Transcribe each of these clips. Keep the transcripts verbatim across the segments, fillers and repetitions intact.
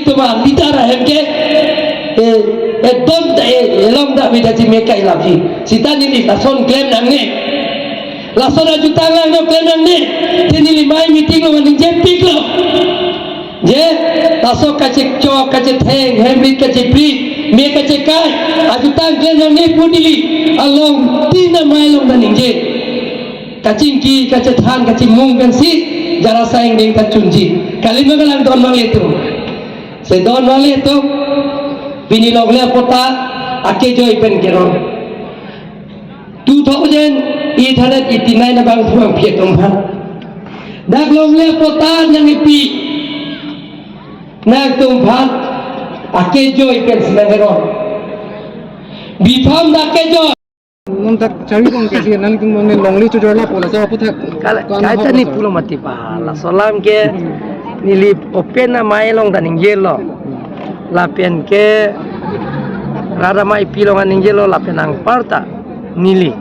Tuma leader ahem ke, eh, eh, don ta, eh, elong ta bida ji me kai labi. Sita neli lason klem nangne. Lason ajutang lang no klem nangne. Te neli mai meeting along ningje piklo. Je, laso kachechok, kachetheng, hem rit kachepri, me kachekai, ajutang klem nangne pu neli alongtin amei along ta ningje. Kachingki, kachethan, kachimung pensi, jara saing ding kachunji. Kalima kalang don mang letum. Se don mang letum, pini longle apota, akejoi pen keron. Two thousand eight hundred eighty-nine abang puang pie tumphan. Dak longle apota nangkepi. Nangtumphan, akejoi pensi nangkeron. Biphan dak kejoi. Nontak chari bang ke dia nangtum bang ne longle chojor lapo laso aphuthak. Kala, ko-an kaita ahok ni laso pulo mati pa. Laso alam ke neli open amei along ta ningjelo. Lapen ke rat amei pi along ta ningjelo lapen anparta neli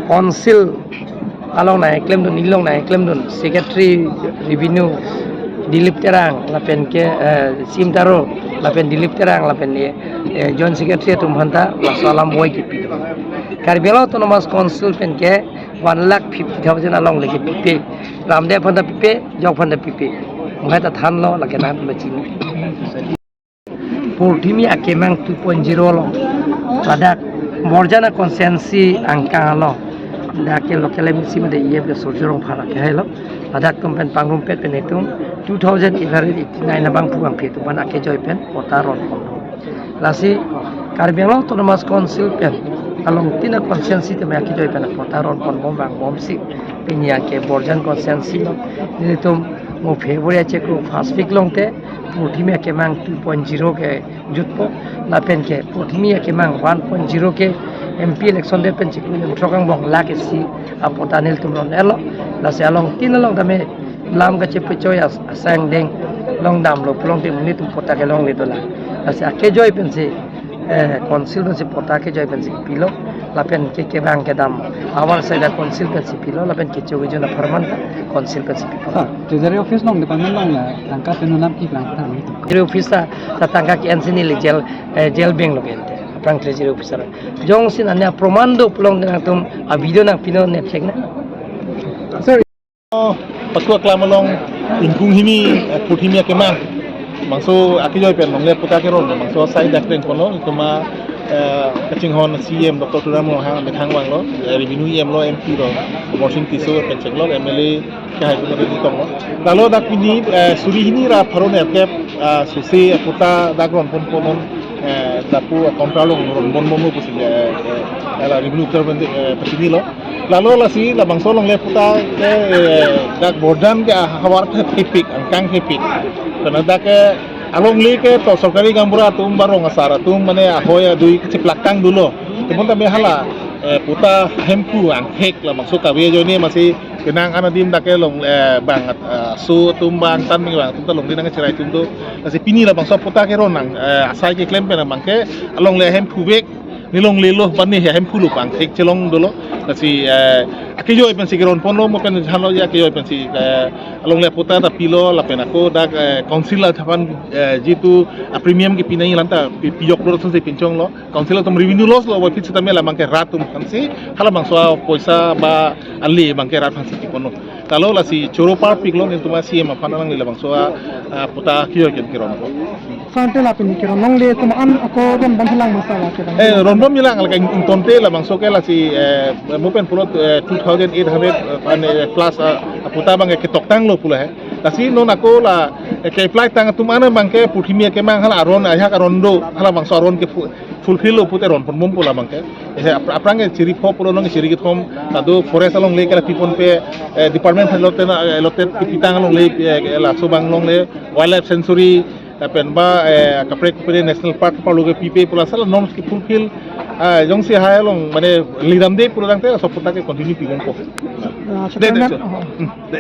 Council along nangklemdun, neli along nangklemdun, Secretary Revenue Dilip Terang, lapen ke, eh, Sim Taro, lapen Dilip Terang, lapen, eh, eh, Joint Secretary atum aphanta laso alam oi kepi. Karbi Anglong Autonomous Council pen ke one lakh fifty thousand alongle kepipe. Ramde aphanta pipe, jok aphanta pipe. Mohai ta thanlo, lake nangtum chini. Purthimi Akemang two point zero lo. Ladak Borjan a constituency angkang lo. Dak ke local M C mate E M ke Surjya Rongphar ke hai lo. Ladak atum pen pangrumpet pen itum two thousand eight hundred eighty-nine abang puang phi atum aphan akejoi pen patta ron ponlo. Lasi Karbi Anglong Autonomous Council pen alongtin a constituency atum akejoi pen patta ron ponbom vangbomsi pini ke Borjan constituency lo. Nelitum mo February achiklo first week along te Purthimi Akemang two point zero kejutpo, lapen ke Purthimi Akemang one point zero ke M P election det pen chiklo lim throk angbong lake isi apatta nelitum ron-etlo. Lasi alongtin along tame lam kachepechoi as-, asang deng along damlo pulote nelitum patta kelongle dolang. Lasi akejoi pensi, eh, Council pensi patta akejoi pensi pilo, lapen ke kevang kedam ahavar seta Council pensi pilo, lapen kecho kejun apharman ta Council pensi pipo. Sir, Treasury Office along department along la tangka penonam keplang tang. Treasury Office ta, ta tangka ke-ensi neli jail, eh, jail benglo ke ente. Aphrang Treasury Officer. Jongsi nani aproman do pulote nangtum a video nangpinon ne thek na. Sir. Pasu aklam along ingkung hini, eh, Purthimi Akemang. Bangso akejoi pen longle patta keron, bangso asai dak reng kono, itum a, eh, kachinghon C E M Doctor Tuliram Ronghang methang vanglo, eh, Revenue E M lo, M P lo, Amarsing Tisso pen chenglo, M L A kehai atum pen tonglo. Lalo dak pini, eh, suri hini ra pharo nerkep, ah, sose apatta dak ron pon pon, eh, lapu counter along ron ponbomlo pusi, eh, eh, la Revenue Officer pen, eh, pachinilo. Lalo lasi labangso longle patta ke, eh, dak Borjan ke ahavar ke thepik, angkang thepik. Karena dak ke alongle ke to sorkari gaonbura atum ba rong asar atum mane ahoi adui kacheplak tang dolo. Temun tame hala, eh, patta hemphu angthek labangso kave ajoine masi kenang an adim dak ke long, eh, bang, eh, aso atum bang tan bang atum ta longle nangcherai atum do. Lasi pini labangso patta keron nang, eh, asai keklem pen abang ke alongle hemphu vek. Ne longlelo, bani he hemphu lo bang thek chelong dolo. Lasi, eh, akejoi pensi keron ponlo, mo pen thanlo ya akejoi pensi, eh, alongle patta ta pilo, lapen ako dak, eh, Council aphan, eh, jitu a premium kepi nangji alam ta pi-, pijoklo ason si pinchonglo. Council atum revenue loss lo, wapit sitame labang ke rat atum aphansi, halabangso apoisa ba ale abang ke rat aphansi piponlo. Lalo lasi choro parpiklo nelitum a C E M aphan alangli labangso a, a, patta kejoi pen keron. Sante la pini keron longle atum an ako ronbom helang masa la keron. Eh, ronbomlang la ke ing-, ingtonte labangso ke lasi, eh, mo pen pulo, eh, two thousand eight hundred, eh, ane plus, ah, patta abang ke toktanglo pulo he. Lasi non ako la, eh, ke-apply tang atum an abang ke Purthimi Akemang hala aron, ajahak aron do, halabangso aron ke fu-, fulfill lo pute ron ponbompo labang ke. Eh, ap-, aphrang ke chiri pho pulo nong chiri kethom, kado forest alongle ke la piponpe, eh, department allotted na, allotted kepi tang alongle, eh, laso abang longle, wildlife sanctuary, lapen ba, eh, kaprek kaprek national park parlo ke pipe pulo sala norms ke fulfill, ah, jongsi hai along mane lidam de pulo tangte laso patta ke continue pibompo. Ah, de, de, chairman, so. Oh. Hmm, de.